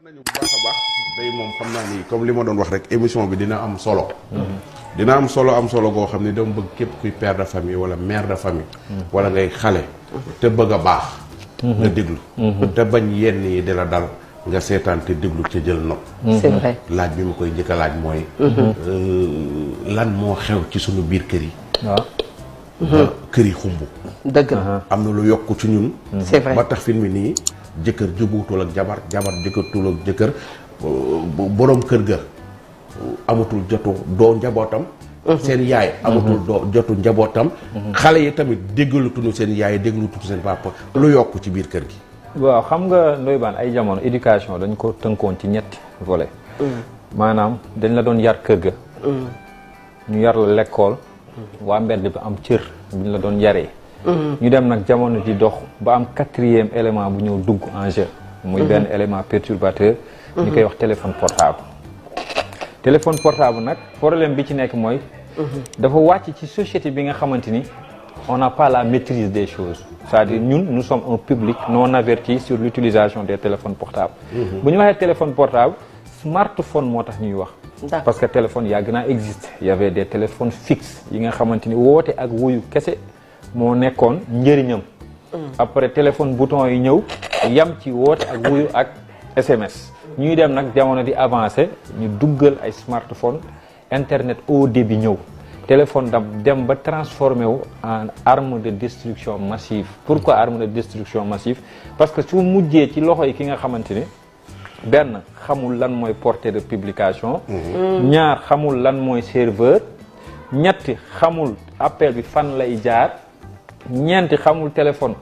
nañu bu baax a baax day moom xam naa ni comme li ma doon wax rek émission bi dina am solo. dina am solo goo xam ne dama bëgg képp kuy père de famille wala mère de famille. wala ngay xale. te bëgg a baax. nga déglu. te bañ yenn yi di la dal nga seetaan te déglu te jël nopp. c'est vrai laaj bi ma koy njëkk a laaj mooy. lan moo xew ci sunu biir kër yi. waaw. kër yi xumb. dëgg la. am na lu yokk ci ñun. c'est vrai ba tax film mi nii jëkkër jubuutul ak jabar jëkkërtul ak jëkkër borom kër ga amatul jotu doo njabootam. seen yaay amatul doo jotu njabootam. xale yi tamit déggalatuñu seen yaay déggalatuñu seen papa lu yokk ci biir kër gi. waaw xam nga Ndoye Bane ay jamono éducation dañ ko tënkoon ci ñetti volet. maanaam dañ la doon yar kër ga. ñu yar la l'école. waa mbedd bi am cër buñ la doon yaree. ñu dem nag jamono di dox ba am 4e élément bu ñëw dugg en jeu. muy benn élément perturbateur. ñu koy wax téléphone portable. téléphone portable nag problème bi ci nekk mooy. dafa wàcc ci société bi nga xamante ni on n'a pas la maîtrise des choses. c'est-à-dire ñun nous sommes un public non averti sur l'utilisation des téléphones portables. bu ñu waxee téléphone portable smartphone moo tax ñuy wax. parce que téléphone yàgg naa existe. y avait des téléphones fixes yi nga xamante ni woote ak wuyu kese moo nekkoon njëriñam. après téléphone bouton yi ñëw yam ci woote ak wuyu ak SMS. ñuy dem nag jamono di avancé ñu duggal ay smartphone internet haut débit ñëw. téléphone dem ba transformé wu en arme de destruction massive. pourquoi arme de destruction massive parce que su mujjee ci loxo yi ki nga xamante ni benn xamul lan mooy portée de publication. ñaar xamul lan mooy serveur. ñetti xamul appel bi fan lay jaar. ñeenti xamul téléphone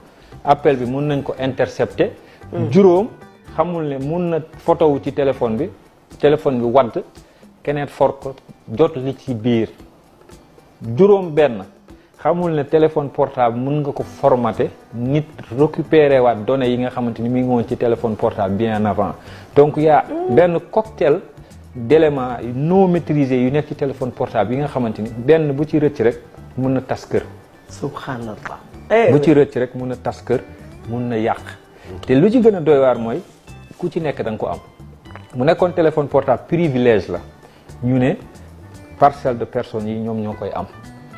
appel bi mun nañ ko intercepter. juróom xamul ne mun na photo wu ci téléphone bi wadd keneen for ko jot li ci biir. juróom benn xamul ne téléphone portable mun nga ko formater nit récupérer waat données yi nga xamante ni mi ngi woon ci téléphone portable bien avant donc y a benn cocktail d'éléments non maîtrisés yu nekk ci téléphone portable yi nga xamante ni benn bu ci rëcc rek mun na tas kër. subhanallah. bu ci rëcc rek mun na tas kër mun na yàq. te lu ci gën a doy waar mooy ku ci nekk da nga ko am mu nekkoon téléphone portable privilège la ñu ne. parcelle de personnes yi ñoom ñoo koy am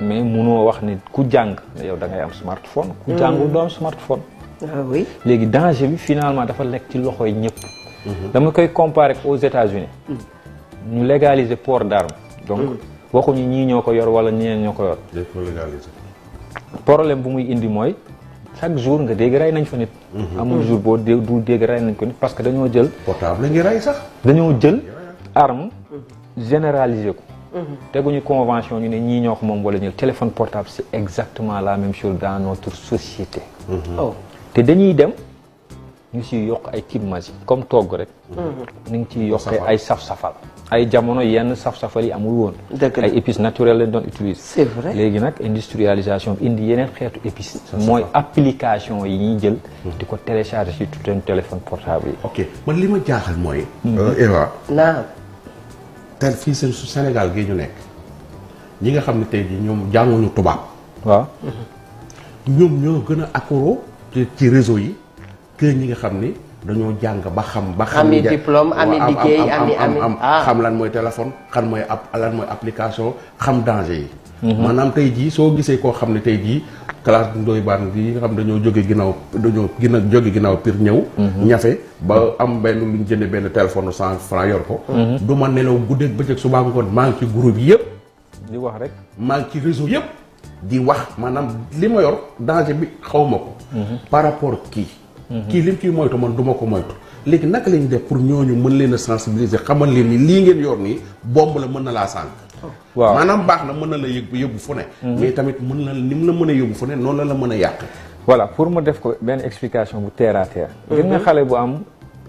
mais munoo wax ni ku jàng yow da ngay am smartphone. ku jàngul doo am smartphone. ah oui. léegi danger bi finalement dafa nekk ci loxo yi ñëpp. dama koy comparer aux États-Unis ñu légaliser port d'armes. donc waxuñu ñii ñoo ko yor wala ñeneen ñoo ko yor. dañ ko légaliser. problème bu muy indi mooy chaque jour nga dégg rey nañ fa nit. amul jour boo du dégg rey nañ ko nit parce que dañoo jël. portable la ngi rey sax. dañoo jël arme généraliser ko. teguñu convention ñu ne ñii ñoo ko moom wala ñu téléphone portable c'est exactement la même chose dans notre société. te dañuy dem ñu siy yokk ay type magie comme togg rek. ñu ngi ciy yokkee ay saf-safal. ay jamono yenn saf-safal yi amul woon. ay épices naturelles lañ doon utiliser. c'est vrai léegi nag industrialisation bi indi yeneen xeetu épices. mooy application yi ñuy jël. di ko télécharger ci tout un téléphone portable yi. ok man li ma jaaxal mooy. Eva. naam. tel fii seen su Sénégal gi ñu nekk ñi nga xam ne tey jii ñoom jànguñu tubaab. waaw. ñoom ñoo gën a accro ci réseau yi que ñi nga xam ni dañoo jàng ba xam. ami diplôme ami liggéey xam lan mooy téléphone xam lan mooy application xam danger yi. maanaam tey jii soo gisee koo xam ne tey jii classe Ndoye Bane bi nga xam dañoo jóge ginnaaw pir ñëw. ñafe ba am benn lu ñu jëndee benn téléphone 100 francs yor ko. du ma nelaw guddeeg bëccëg suba ngoon maa ngi ci groupe yëpp. di wax rek. maa ngi ci réseau yëpp. di wax maanaam li ma yor danger bi xaw ma ko. par rapport kii. kii lim ciy moytu man du ma ko moytu. léegi naka lañu def pour ñooñu mën leen a sensibiliser xamal leen ni lii ngeen yor nii bomb la mën na laa sànq. waaw maanaam baax na mën na la yóbbu fu ne. mais tamit mën na ni mu la mën a yóbbu fu ne noonu la mën a yàq. voilà pour ma def ko benn explication bu terre à terre. gis nga xale bu am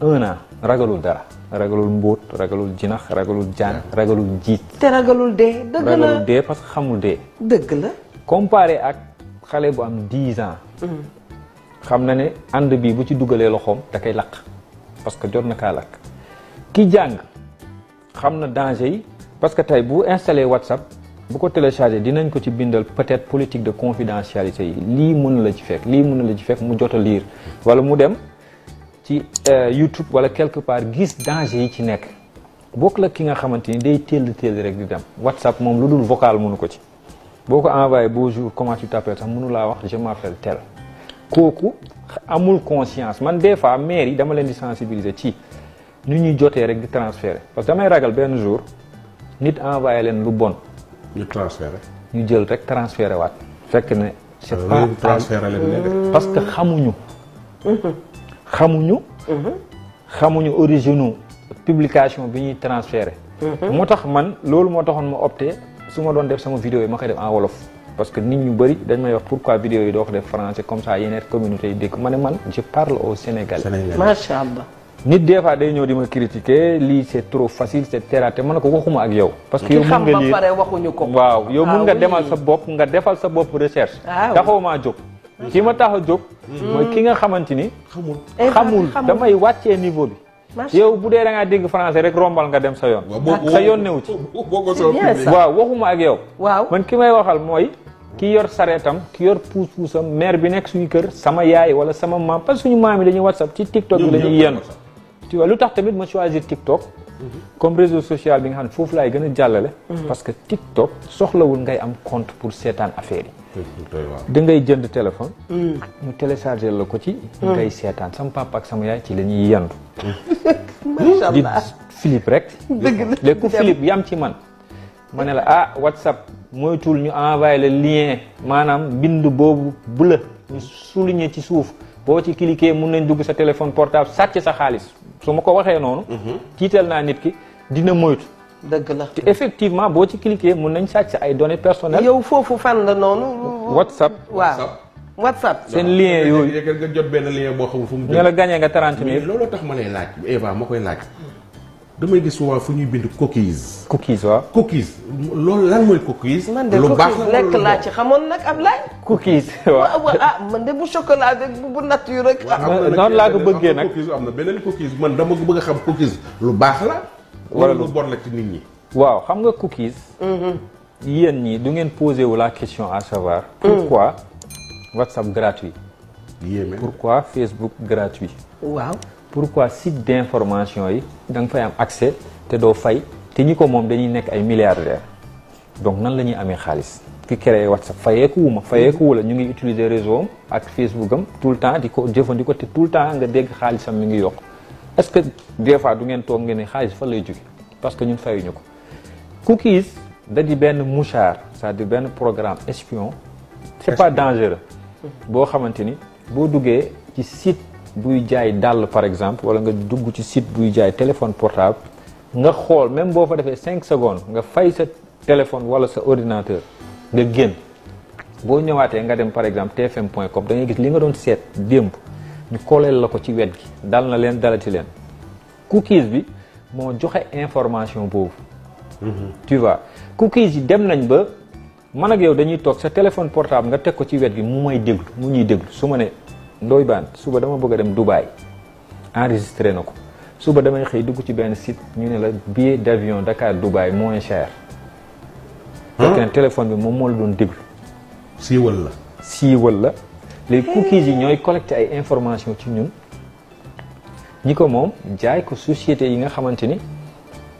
1 an ragalul dara. ragalul mbóot ragalul jinax ragalul jaan ragalul jiit. te ragalul dee. dëgg la ragalul dee parce que xamul dee. dëgg la. comparé ak xale bu am 10 ans. xam na ne ànd bi bu ci dugalee loxoom da koy lakk parce que jot na kaa lakk. ki jàng xam na danger yi parce que tey bu installé WhatsApp bu ko téléchargé dinañ ko ci bindal peut-être politique de confidentialité yi lii mën la ci fekk lii mën la ci fekk mu jot a lire wala mu dem ci YouTube wala quelque part gis danger yi ci nekk bokk la ki nga xamante ni day teel rek di dem WhatsApp moom lu dul vocal mënu ko ci boo ko envoyé bonjour comment tu t'appelles sax mënu laa wax je m'appelle tel kooku amul conscience man des fois maire yi dama leen di sensibiliser ci nu ñuy jotee rek di transférer parce que damay ragal benn jour nit envoyé leen lu bon ñu transféré. ñu jël rek transféré waat fekk ne c'est pas transféré leen parce que xamuñu origine publication bi ñuy transféré moo tax man loolu moo taxoon ma opté su ma doon def sama vidéo yi ma koy def en wolof parce que nit ñu bëri dañ may wax pourquoi vidéo yi doo ko def français comme ça yeneen communauté yi dégg ma ne man je parle au Sénégal macha allah. nit des fois day ñëw di ma critiquer lii c'est trop facile c'est terre à terre ma ne ko waxuma ak yow parce que yow xam mun nga ba lire pare waxuñu ko. waaw yow mun nga oui. demal sa bopp nga defal sa bopp recherche Ah, oui. taxaw maa jóg ki ma tax a jóg mooy ki nga xamante ni xamul. xamul damay wàccee niveau bi Macha yow bu dee da ngaa dégg français rek rombal nga dem sa yoon sa yoon newu ci boo ko C'est bien ça. waaw waxuma ak yow waaw. man ki may waxal mooy ki yor sareetam ki yor puus-puusam maire bi nekk suñu kër sama yaay wala sama maam parce que suñu maam yi dañuy WhatsApp ci TikTok bi la ñuy yenn tu vois lu tax tamit ma choisir TikTok comme réseau social bi nga xam ne foofu laay gën a jàllale parce que TikTok soxlawul ngay am compte pour seetaan affaire yi da ngay jënd téléphone ñu télécharger la ko ci ngay seetaan sama papa ak sama yaay ci la ñuy yendu macha di allah. Philippe rek dëgg la léegi ku Philippe yam ci man ma ne la ah WhatsApp moytul ñu envoyé le lien maanaam bind boobu bu la ñu souligner ci suuf boo ci cliquer mun nañ dugg sa téléphone portable sàcc sa xaalis su ma ko waxee noonu tiital naa nit ki dina moytu dëgg la. te effectivement boo ci cliquer mun nañ sàcc ay données personnelles yow foofu fan la noonu. WhatsApp waaw WhatsApp. seen lien yooyu yëkkal nga jot benn lien boo xamul fu mu ñu la gagné nga 30 mais 000 looloo tax ma lay laaj Eva ma koy laaj damay gis souvent fu ñuy bind cookies cookies waaw loolu lan mooy cookies man de lu baax cookies la lekk laa ci xamoon nag Ablaye. cookies waaw ah man de bu chocolat de bu nature rek. noonu laa ko bëggee nag. cookies am na beneen cookies man dama bëgg a xam cookies lu baax la wala lu bon la ci nit ñi waaw xam nga cookies yéen ñi du ngeen posé wu la question à savoir pourquoi WhatsApp gratuit yéeme pourquoi Facebook gratuit waaw. pourquoi site d'information yi da nga fay am accès te doo fay te ñi ko moom dañuy nekk ay milliardaires donc nan la ñuy amee xaalis ki créé WhatsApp fayeeku wu la ñu ngi utiliser réseau am ak Facebook am tout le temps di ko jëfandikoo te tout le temps nga dégg xaalisam mi ngi yokk est-ce que des fois du ngeen toog ngeen ne xaalis fa lay jóge parce que ñun fayuñu ko cookies da di benn mouchard c'est-à-dire benn programme espion c'est pas dangereux boo xamante ni boo duggee ci site buy jaay dàll par exemple wala nga dugg ci site buy jaay téléphone portable nga xool même boo fa defee 5 secondes nga fay sa téléphone wala sa ordinateur nga génn boo ñëwaatee nga dem par exemple tfm.com da ngay gis li nga doon seet démb ñu koleel la ko ci wet gi dal na leen dalati leen cookies bi moo joxe information boobu tu vois cookies yi dem nañ ba man ak yow dañuy toog sa téléphone portable nga teg ko ci wet gi mu may déglu mu ñuy déglu su ma ne Ndoye Bane suba dama bëgg a dem Dubaï enregistré na ko suba damay xëy dugg ci benn site ñu ne la billet d'avion Dakar Dubaï moins cher fekk ne téléphone bi moom moo la doon déglu siiwal la les cookies yi ñooy collecté ay information ci ñun ñi ko moom jaay ko société yi nga xamante ni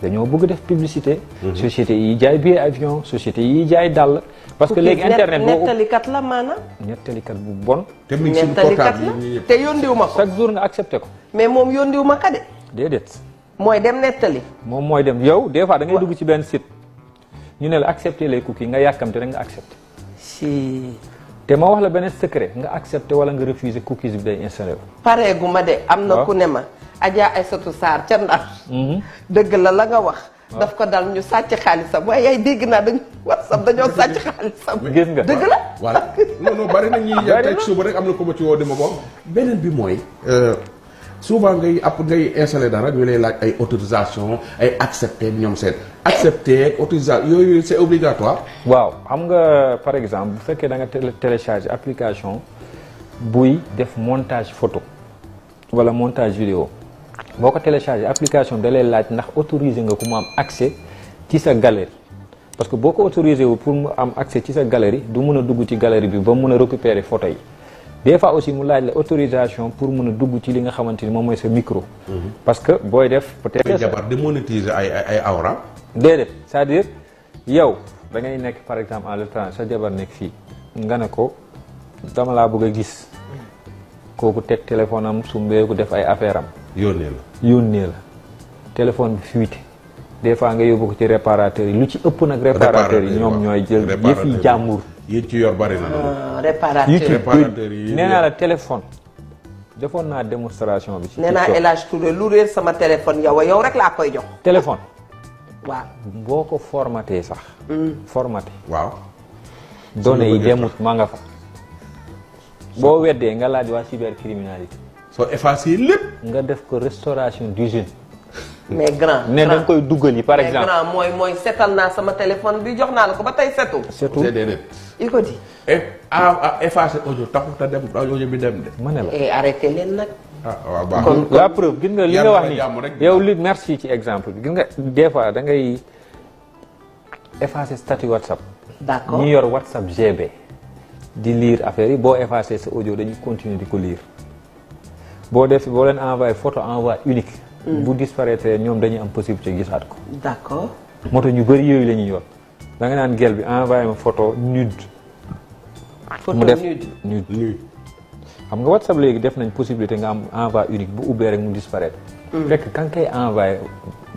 dañoo bëgg def publicité société yi jaay billet avion société yi jaay dàll parce que léegi internet boo nettalikat la maanaam. nettalikat bu bon te mi ngi suñu nettalikat portable yi la te yóndiwu ma ko. chaque jour nga accepté ko mais moom yóndiwu ma ka de. déedéet mooy dem nettali. moom mooy dem yow des fois da ngay dugg ci benn site ñu ne la accepté les cookies nga yàkkamte rek nga accepté si. te ma wax la beneen secret nga accepté wala nga refusé cookies bi day installé wu pareegu ma de am na waaw. ku ne ma Adja Aïssatou Sarr ca Ndar. dëgg la nga wax. daf ko dal ñu sàcc xaalisam waaye yaay dégg naa dañu WhatsApp dañoo sàcc xaalisam. gis nga dëgg la. voilà non bari na ñuy tey suba rek am na ko ma ci woo di ma ko beneen bi mooy souvent ngay installé dara ñu lay laaj ay autorisation ay accepté ñoom seen accepté ak autorisation yooyu c'est obligatoire waaw xam nga par exemple bu fekkee da nga télécharge application buy def montage photo wala montage vidéo boo ko téléchargé application da lay laaj ndax autorisé nga ko mu am accès ci sa galerie parce que boo ko autorisé wu pour mu am accès ci sa galerie du mun a dugg ci galerie bi ba mun a récupérer photo yi des fois aussi mu laaj la autorisation pour mën a dugg ci li nga xamante ni moom mooy sa micro. parce que booy def peut-être. jabar di monétiser ay awra. déedéet c'est-à-dire yow da ngay nekk par exemple en l'étranger sa jabar nekk fii nga ne ko dama laa bëgg a gis kooku teg téléphone am su mbeeku def ay affaire am. yónnee la téléphone bi fuité des fois nga yóbbu ko ci réparateur yi lu ci ëpp nag. réparateur yi ñoom ñooy jël yëf yi jàmbur. yéen ci yor bari na. réparateur yi nee naa la téléphone. defoon naa démonstration bi. ci nee naa El Hadj Touré lu réer sama téléphone yow rek laa koy jox. téléphone. waaw boo ko formaté sax. formaté. waaw. données yi demut maa nga fa. boo weddee nga laaj waa cybercriminalité. soo effacé lépp. nga def ko restauration d'usine. mais grand ne da nga koy duggal yi par exemple. mais grand mooy seetal naa sama téléphone bi jox naa la ko ba tey setul. setul déedéet. il ko dit. effacé audio taxut a dem audio bi dem de. ma ne la arrêté leen nag. waaw baax kon la preuve gis nga li nga wax ni yow li merci ci exemple bi gis nga des fois da ngay effacer statut WhatsApp. d'accord ñi yor WhatsApp GB. di lire affaire yi boo effacer sa audio dañuy continuer di ko lire. boo leen envoyé photo envoi unique. bu disparaître ñoom dañuy am possibilité gisaat ko. d'accord. moto ñu bëri yooyu la ñuy yor da nga naan gel bi envoyé ma photo nude. mu def nude. xam nga WhatsApp léegi def nañ possibilité nga am envoi unique bu ubbee rek mu disparaître. fekk kan kay envoyé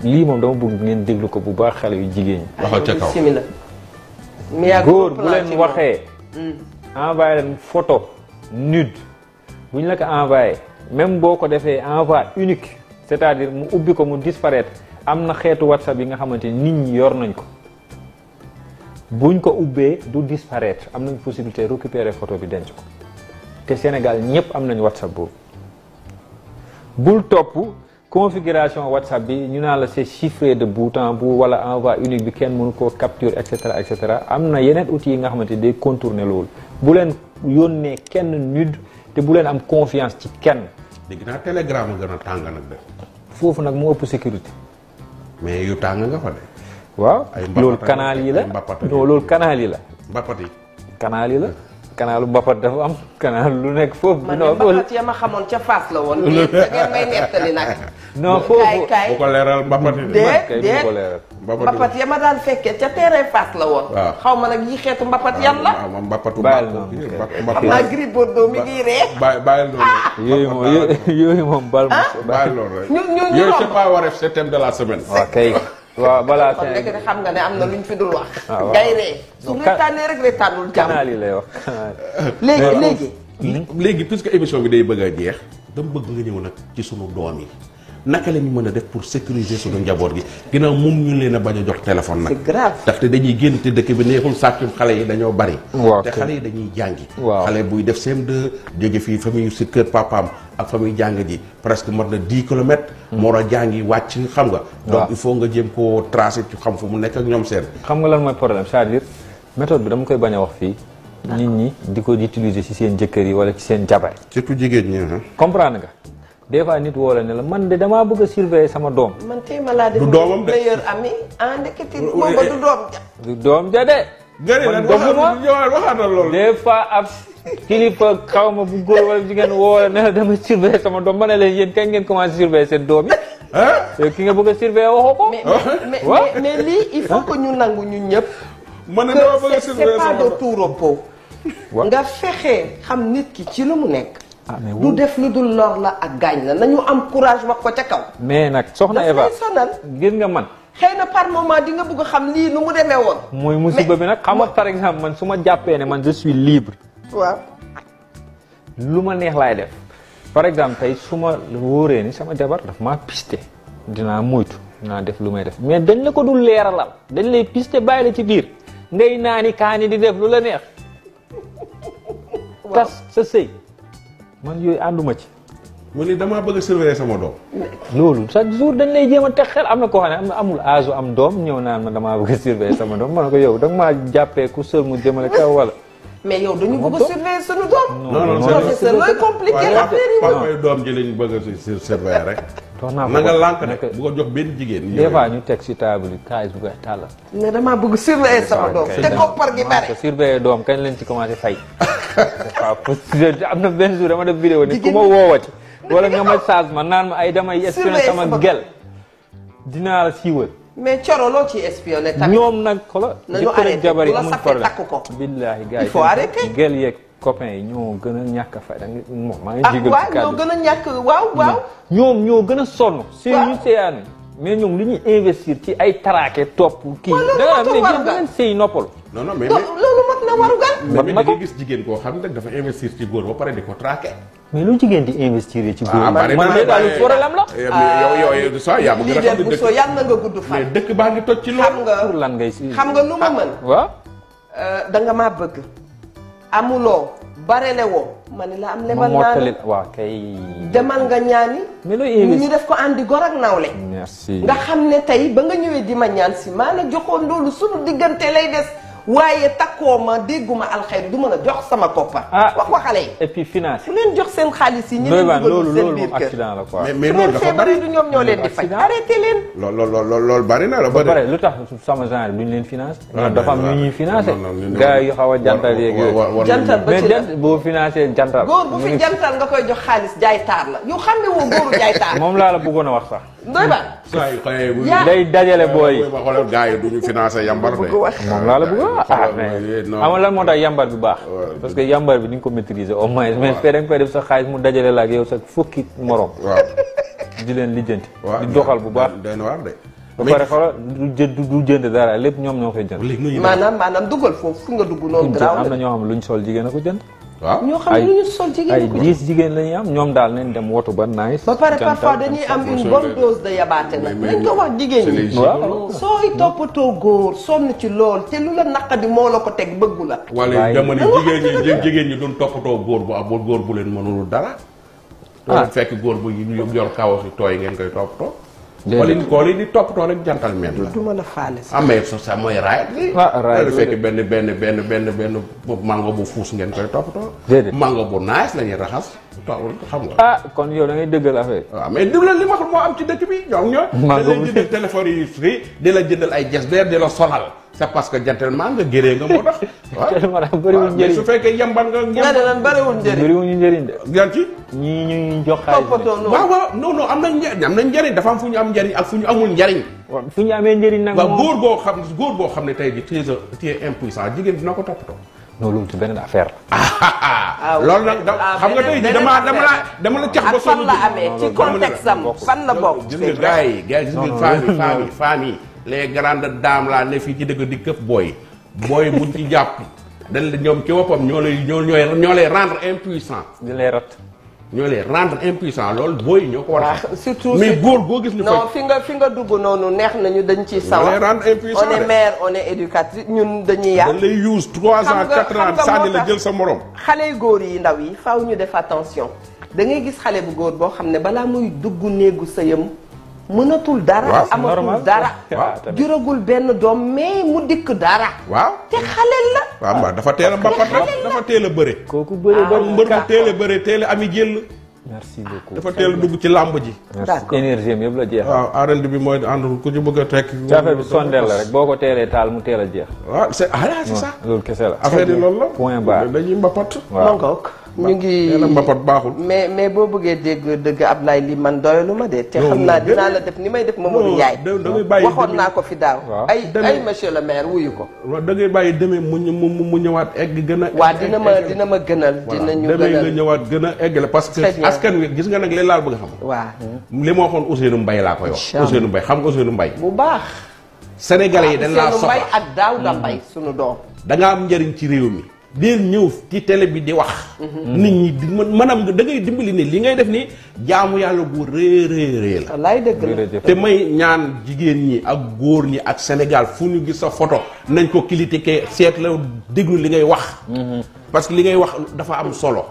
lii moom dama bëgg ngeen déglu ko bu baax xale yu jigéen ñi. waxal ca kaw góor bu leen waxee. envoyé leen photo nude bu ñu la ko envoyé même boo ko defee envoi unique c'est-à-dire mu ubbi ko mu disparaître am na xeetu WhatsApp yi nga xamante ni nit ñi yor nañ ko buñ ko ubbee du disparaître am nañ possibilité récupérer photo bi denc ko. te Sénégal ñëpp am nañu WhatsApp boobu bul topp configuration WhatsApp bi ñu naan la c'est chiffré de bout en bout wala envoi unique bi kenn mënu koo capture et cetera am na yeneen outils yi nga xamante ni day contourner loolu bu leen yónnee kenn nude te bu leen am confiance ci kenn. dégg naa Telegram a gën a tàng nag de. foofu nag moo ëpp sécurité. mais yu tàng nga fa de. waaw loolu canal yi la non loolu canal yi la. mbapat yi. canal yi la. kanaalu mbapat dafa am kanaal lu nekk foofu. man mbapat ya ma xamoon ca Fass la woon. mais da ngeen may nettali nag. non foofu bu ko leeral mbapat yi. déet mbapat ya ma daan fekkee ca terrain Fass la woon. waaw xaw ma nag yi xeetu mbapat yan la. waaw mbapatu bàyyil xam naa Gris Bordeaux mi ngi ree. bàyyil loolu. yooyu moom bal bàyyil loolu rek. ñu yooyu c'est pas Wareef c'est thème de la semaine. waaw kay. waaw balaa kon léegi xam nga ne am na luñ fi dul wax. waaw ngay ree su reetaanee rek reetaanul jàmm. canal yi lay wax. léegi puisque émission bi day bëgg a jeex dama bëgg nga ñëw nag ci sunu doom yi naka la ñu mën a def pour sécuriser sunu njaboot gi ginnaaw moom ñu leen a bañ a jox téléphone nag. c'est grave ndaxte dañuy génn te dëkk bi neexul sàccum xale yi dañoo bari. waaw te xale yi dañuy jàngi. waaw xale buy def CM2 jóge fii fa muy si kër papaam ak fa muy jàng ji presque mot na 10 kilomètres. moo war a jàngi wàcc xam nga. donc il faut nga jéem koo tracer ci xam fu mu nekk ak ñoom seen. xam nga lan mooy problème c'est-à-dire méthode bi dama koy bañ a wax fii. nit ñi di ko utiliser ci seen jëkkër yi wala ci seen jabar. surtout jigéen ñi. comprendre nga des fois nit woo la ne la man de damaa bëgg a surveiller sama doom. man tey ma laa def du doomam de meilleur ami ah ndeketi booba du doom ja. du doom ja de. man waxaatal loolu. des fois ab kilifa xaw ma bu góor wala jigéen woo la ne la dama surveiller sama doom ma ne leen yéen kañ ngeen commencé surveiller seen doom yi. ki nga bëgg a surveiller waxoo ko. mais lii il faut que ñu nangu ñun ñëpp. man ne dama bëgg a surveiller c'est sama pas de tout repos. nga fexe xam nit ki ci lu mu nekk. du def lu dul lor la ak gaañ la nañu am courage wax ko ca kaw. mais nag soxna Eva sonal gis nga man. xëy na par moment di nga bëgg a xam lii nu mu demee woon. mooy musiba bi nag xam nga par exemple man su ma jàppee ne man je suis libre. waaw. lu ma neex laay def par exemple tey su ma wóoree ni sama jabar daf maa piste dinaa moytu dinaa def lu may def mais dañ la ko dul leeralal dañ lay piste bàyyi la ci biir ngay naani kaani di def lu la neex. tas sa sëy man yooyu ànduma ci. mu ni damaa bëgg a surveiller sama doom. loolu chaque jour dañ lay jéem a teg xel am na koo xam ne amul âge am doom ñëw naan ma damaa bëgg a surveiller sama doom ma ne ko yow da nga maa jàppee ku sël mu jëmale kaw wala. mais yow dañu bëgg a surveiller suñu doom. non professeur looy compliqué affaire yi papa yi doom ji lañ bëgg a surveiller rek. wax naa ko na nga lànk nag bu ko jox benn jigéen. des fois ñu teg si table yi kaay bu koy tàllal. ne damaa bëgg surveiller sama doom. te koppar gi bare. surveiller doom kañ lañ ci commencé fay. waaw parce que am na benn jour dama def vidéo ni ku ma woowati wala nga message ma naan ma ay damay espionné sama gel dinaa la siiwal. mais Coro loo ciy espionné tamit. ñoom nag xoolal. nañu arrêté jabar yi bu la amuñ safee problème takk ko. billaahi gars yi il faut arrêter. gel yeeg copains yi ñoo gën a ñàkk a fay da nga moom maa ngi ah jégal waaw ci kàddu ñoo gën a ñàkk waaw. ñoom ñoo gën a sonn. seen waaw ñu seeyaan mais ñoom li ñuy investir ci ay traqué topp kii. loolu da nga moo tax war naan mais ngeen sëy noppalu. non mais loolu mat na warugal. mais da nga gis jigéen koo xam ne dafa investir ci góor ba pare di ko traqué. mais lu jigéen di investir ci góor. bari man de daal problème la. yow ça yaa ma gën a xam ne bu soo yàlla na nga gudd fan. mais dëkk baa ngi toj ci loolu. pour lan ngay si. xam nga lu ma mën. waaw. da nga maa bëgg. amuloo barele woo. ma ne la am lebal naa la waaw kay. demal nga ñaani. mais looy investir ñu def ko andi gor ak nawle. merci. nga xam ne tey ba nga ñëwee di ma ñaan si maa la joxoon loolu sunu diggante lay des. waaye takkoo ma dégguma alxayr du mën a jox sama koppar. wax ko xale yi. et puis finance. fu leen jox seen xaalis yi. ñu leen dugal seen biir kër accident la quoi. mais loolu dafa bari du ñoom ñoo leen di faj. arrêté leen. loolu bari na la ba pare lu tax sama genre duñ leen finance. dafa am ñu ñuy financé. gars yu xaw a jantal yeeg yooyu. jantal ba ci mais jant boo financé jantal. góor bu fi jantal nga koy jox xaalis jaay taar la yow xam ne woo góoru jaay taar. moom laa la bëggoon a wax sax. Ndoye Bane. saa yu xëyee day dajale booy. ma xoolal gars yi duñu financé yambar de. moom laa la bëgg a wax mais xam lan moo tax yambar bi baax. parce que yambar bi ni nga ko maîtriser au moins. mais fee da nga koy def sa xaalis mu dajale la ak yow sa fukki morom. waaw di leen lijjanti. di doxal bu baax. day na waar de. ba pare xoolal du jënd dara lépp ñoom ñoo koy jënd. maanaam dugal foofu fu nga dugg noonu. garaaw am na ñoo xam luñ sol jigéen a ko jënd. waaw ñoo xam ne lu ñu sol jigéen ay 10 jigéen la ñuy am ñoom daal nañ dem wotu ba nice. ba pare parfois dañuy am une bonne dose de yabaate nag. nañ ko wax jigéen ñi. waaw sooy toppatoo góor sonn ci lool te lu la naqadi moo la ko teg bëggu la. wala jamono jigéen ñi doon toppatoo góor bu amul góor bu leen mënul dara. fekk góor bu yor kaw si tooy ngeen koy toppatoo. kool yi di toppatoo rek jantal meen la. du ma la faale sax. mais sa mooy raayat bi. raayat bi fekk benn mango bu fuus ngeen koy toppatoo. déedéet mango bu naaj la ñuy raxas. xam nga. kon yow da ngay dëggal affaire. waaw mais déglu li ma xam moo am ci dëkk bi ñoom ñoo. mango bu jëndal téléphone yi fii di la jëndal ay gestionnaire di la sonal. c'est parce que gentleman nga géree nga moo tax. waaw bëriwul njëriñ su fekkee yamban nga. nga ne lan bëriwul njëriñ. bëriwul ñu njëriñ de. yan ci. ñii ñuy jox xaalis. waaw non am nañ njëriñ dafa am fu ñu am njëriñ ak fu ñu amul njëriñ. waaw fu ñu amee njëriñ nag. waaw góor boo xam ne tey jii tu es impuissant jigéen dina ko toppatoo. non loolu ci beneen affaire la. loolu nag xam nga tey jii dama la cax ba. fan la amee ci contexte am fan la bokk. gis nga gars yi gis nga femmes yi les grandes dames laa ne fii ci dëgg di këf booy buñ ci jàpp dañ la ñoom ci boppam ñoo lay rendre impuissant. di lay rat. ñoo lay rendre impuissant loolu booy ñoo ko war a. surtout mais góor boo gis ñu. non fi nga dugg noonu neex nañu dañ ciy sawar. ñoo lay rendre impuissant on est mère on est éducatrice ñun dañuy yàq. dañ lay use 3 ans 4 ans sànni la jël sa morom. xale yu góor yi ndaw yi faaw ñu def attention da ngay gis xale bu góor boo xam ne balaa muy dugg néegu sëyam mënatul dara. amatul dara. juragul benn doom mais mu dikk dara. waaw te xaleel la. waaw dafa teel a mbapat rek dafa teel a bëre. kooku bëre ba mbër mu teel a bëre teel a ami jël. merci beaucoup dafa teel a dugg ci làmb ji. merci énergie am yëpp la jeex. waaw arène bi mooy àndul ku ci bëgg a tekk. affaire bi sondeel la rek boo ko teelee taal mu teel a jeex. waaw c'est ça. loolu kese la. affaire yi loolu la. point barre dañuy mbapat. waaw ñu ngi mbapat baaxul. mais boo bëggee dégg dëgg Ablaye li man doyalu ma de. te xam naa dinaa la def ni may def Mamadou Ndiaye. waxoon naa ko fi daaw. ay monsieur le maire wuyu ko. da ngay bàyyi demee mu ñëwaat egg gën a. waaw dina ma gënal. dinañu gënal demee nga ñëwaat gën a eggale parce que askan wi gis nga nag li laal bëgg xam. waaw li ma waxoon Ousseynou Mbaye laa koy wax. Ousseynou Mbaye xam nga Ousseynou Mbaye. bu baax. Sénégalais yi dañ laa soxla Ousseynou Mbaye ak Daouda Mbaye sunu doom. da nga am njëriñ ci réew mi. deel ñëw ci télé bi di wax. nit ñi di maanaam da ngay dimbali ne li ngay def ni jaamu yàlla gu rëy la. wallaay dëgg la te may ñaan jigéen ñi ak góor ñi ak Sénégal fu ñu gis sa photo nañ ko critiquer seet la déglu li ngay wax. parce que li ngay wax dafa am solo.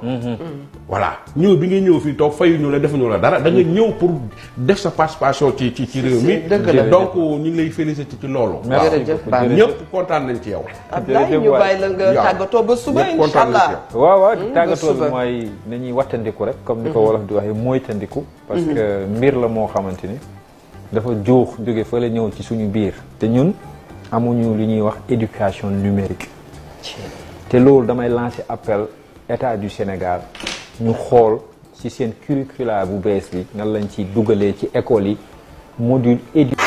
voilà ñëw bi ngay ñëw fii toog fayuñu la defuñu la dara da nga ñëw pour def sa participation ci réew mi. donc ñu ngi lay féliciter ci loolu. waaw ñëpp kontaan nañ ci yow. Abdoulaye ñu bàyyi la nga tàggatoo ba suba incha allah. waaw tàggatoo bi mooy nañuy wattandiku rek comme ni ko wolof di waxee mooy tandiku. parce que mbir la moo xamante ni dafa jóge fa la ñëw ci suñu biir. te ñun amuñu li ñuy wax éducation numérique. te loolu damay lancer appel état du Sénégal ñu xool ci seen curricula bu bees bi nan lañ ci dugalee ci école yi module éducation